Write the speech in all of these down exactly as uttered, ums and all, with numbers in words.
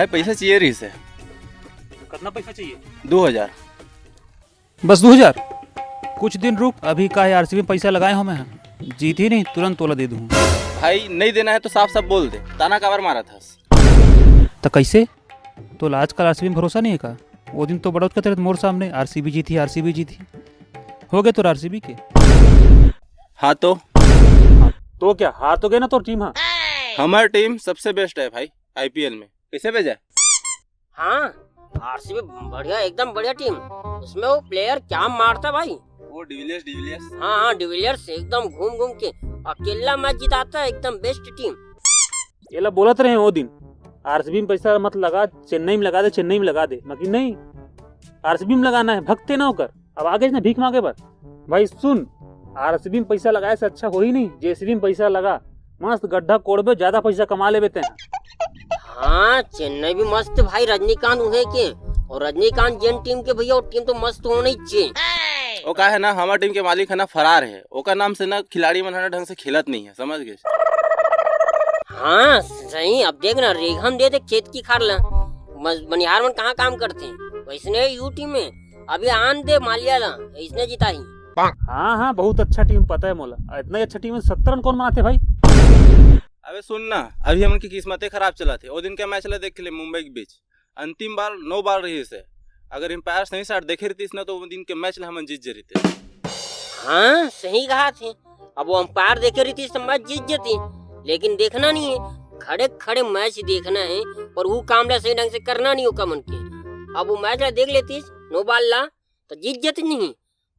भाई, पैसा चाहिए रहिस हे। कितना पैसा चाहिए? दो हजार। बस दो हजार? कुछ दिन रुक, अभी का है, आरसीबी में पैसा लगाए हों मैं, जीतही नहीं, तुरंत तोला दे दूँ। भाई, नहीं देना है तो साफ साफ बोल दे, ताना काबर मारत हस? त कैसे? तोला आजकल आरसीबी में भरोसा नहीं है का? वो दिन तो बड़ा उचकत रहे मोर सामने, आरसीबी जीतही, आरसीबी जीतही। हो गए तोर आरसीबी के। हाँ तो? तो क्या, हार तो गए ना तोर टीम? हाँ, हमार टीम सबसे बेस्ट है भाई आईपीएल में। कैसे भेजा? हाँ, आरसीबी बढ़िया, एकदम बढ़िया टीम। उसमें वो प्लेयर क्या मारता भाई। वो डिविलियर्स, डिविलियर्स। हाँ हाँ, डिविलियर्स एकदम घूम घूम के अकेला मैच जिताता है, एकदम बेस्ट टीम। एला बोलत रहे वो दिन, आरसीबी में पैसा मत लगा, चेन्नई में लगा दे, चेन्नई में लगा दे, मगर नहीं, आरसीबी में लगाना है, भगते ना ओकर। अब आगे ना भीख मांगे बर। भाई सुन, आरसीबी में पैसा लगाए से अच्छा होही नहीं, जेसीबी में पैसा लगा, मस्त गड्ढा कोड़बे, ज्यादा पैसा कमा लेबे तें। हाँ, चेन्नई भी मस्त भाई, रजनीकांत उहे के, और रजनीकांत जेन टीम के भैया, वो टीम तो मस्त होना ही चाहिए। वो का है ना, हमार टीम के मालिक है ना, फरार है, ओकर नाम से ना खिलाड़ी मन है ना ढंग से खेलत नहीं है, समझ गए? हाँ सही। अब देख ना, रेघा म दे दे खेत की खार ला, मज- बनिहार मन कहाँ काम करते हैं, वैसने यू टीम में। अभी आन दे मालिया ला, इसने जिताही। हाँ हाँ, बहुत अच्छा टीम पता है मोला। इतना ही अच्छा टीम में सत्तर रन कौन बनाते भाई? अबे सुन ना, अभी हमन की किस्मते खराब चलत हे। ओ दिन के मैच ला देख ले, मुंबई के बीच अंतिम बार नौ बार रहिस हे। अगर अंपायर सही साट देखे रहितिस ना, तो ओ दिन के मैच ला हमन जीत जे रहिते। हाँ सही कहा थे। अब वो अंपायर देखे रहितिस तो मैच जीत जेती, लेकिन देखना नहीं है, खड़े खड़े मैच देखना है, पर वो काम ला सही ढंग से करना नहीं हो का मन के। अब वो मैच ला देख लेतिस, नौ बार ला, तो जीत जेती नहीं।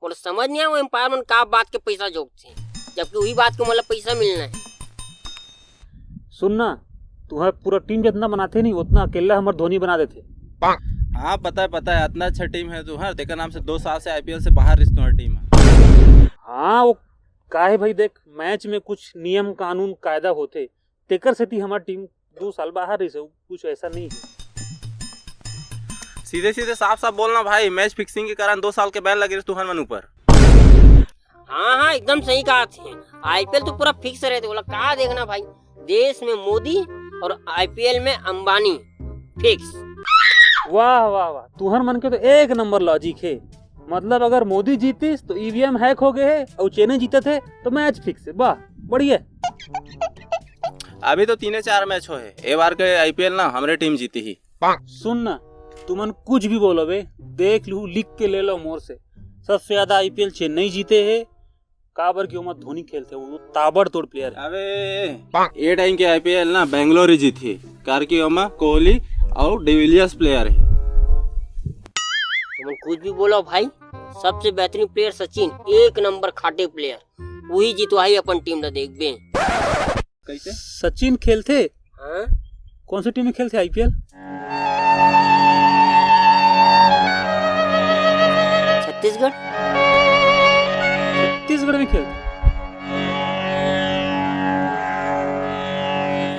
मोला समझ नहीं आया, वो अंपायर मन का बात के पैसा जोकथे, जबकि वही बात के मोला पैसा मिलना है। सुन ना, तुहर पूरा टीम जितना बनाथे नहीं, उतना अकेला हमर धोनी बना देथे। हाँ, पता है, पता है, इतना अच्छा टीम है तुहर, तेकर नाम से दो साल से आईपीएल से बाहर रहिस तुहर टीम है। हाँ, वो का है भाई, देख, मैच में कुछ नियम, कानून, कायदा होथे, तेकर सेती हमर टीम दो साल बाहर रहिस हे, कुछ ऐसा नहीं है। सीधे सीधे साफ साफ बोलना भाई, मैच फिक्सिंग के कारण दो साल के बैन लगे रहिस तुहर मन ऊपर। हाँ हाँ, एकदम सही कहा थे। आईपीएल तो पूरा फिक्स रहते, बोला का देखना भाई, देश में मोदी और आईपीएल में अंबानी, फिक्स। वाह वाह वाह, तुहर मन के तो एक नंबर लॉजिक है। मतलब अगर मोदी जीतिस तो ईवीएम हैक हो गए है, और चेन्नई जीतत है तो मैच फिक्स है। वाह, बढ़िया। अभी तो तीने चार मैच होहे, ए बार के आईपीएल ना हमरे टीम जीतही। सुन ना, तुमन कुछ भी बोलो बे, देख लू, लिख के ले लो मोर से। सबसे ज्यादा आईपीएल चेन्नई जीते है, काबर कि ओमा धोनी खेलथे, वो ताबड़तोड़ प्लेयर है। अबे, ए टाइम के आईपीएल ना बेंगलोर ही जीतही, कार कि ओमा कोहली और डिविलियर्स प्लेयर है। तुमन कुछ भी बोलो भाई, सबसे बेहतरीन प्लेयर सचिन, एक नंबर खाटे प्लेयर, वही जितवाही अपन टीम ला, देखबे। कैसे? सचिन खेलथे? हाँ? कौन सी टीम में खेलथे आईपीएल? छत्तीसगढ़। छत्तीसगढ़ में खेलथे?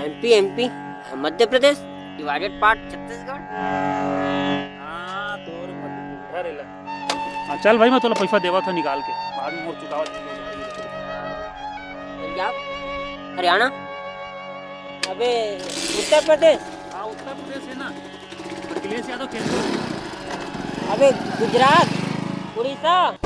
MP, MP, Madhya Pradesh, divided part Chhattisgarh. हाँ, तोर मत बुझा रेला। हाँ, चल भाई, मैं तोला पैसा देवा था निकाल के, बाद में मोर चुकावा। पंजाब, हरियाणा, अबे उत्तर प्रदेश। हाँ, उत्तर प्रदेश है ना, अखिलेश यादव खेलते हैं। अबे गुजरात, उड़ीसा।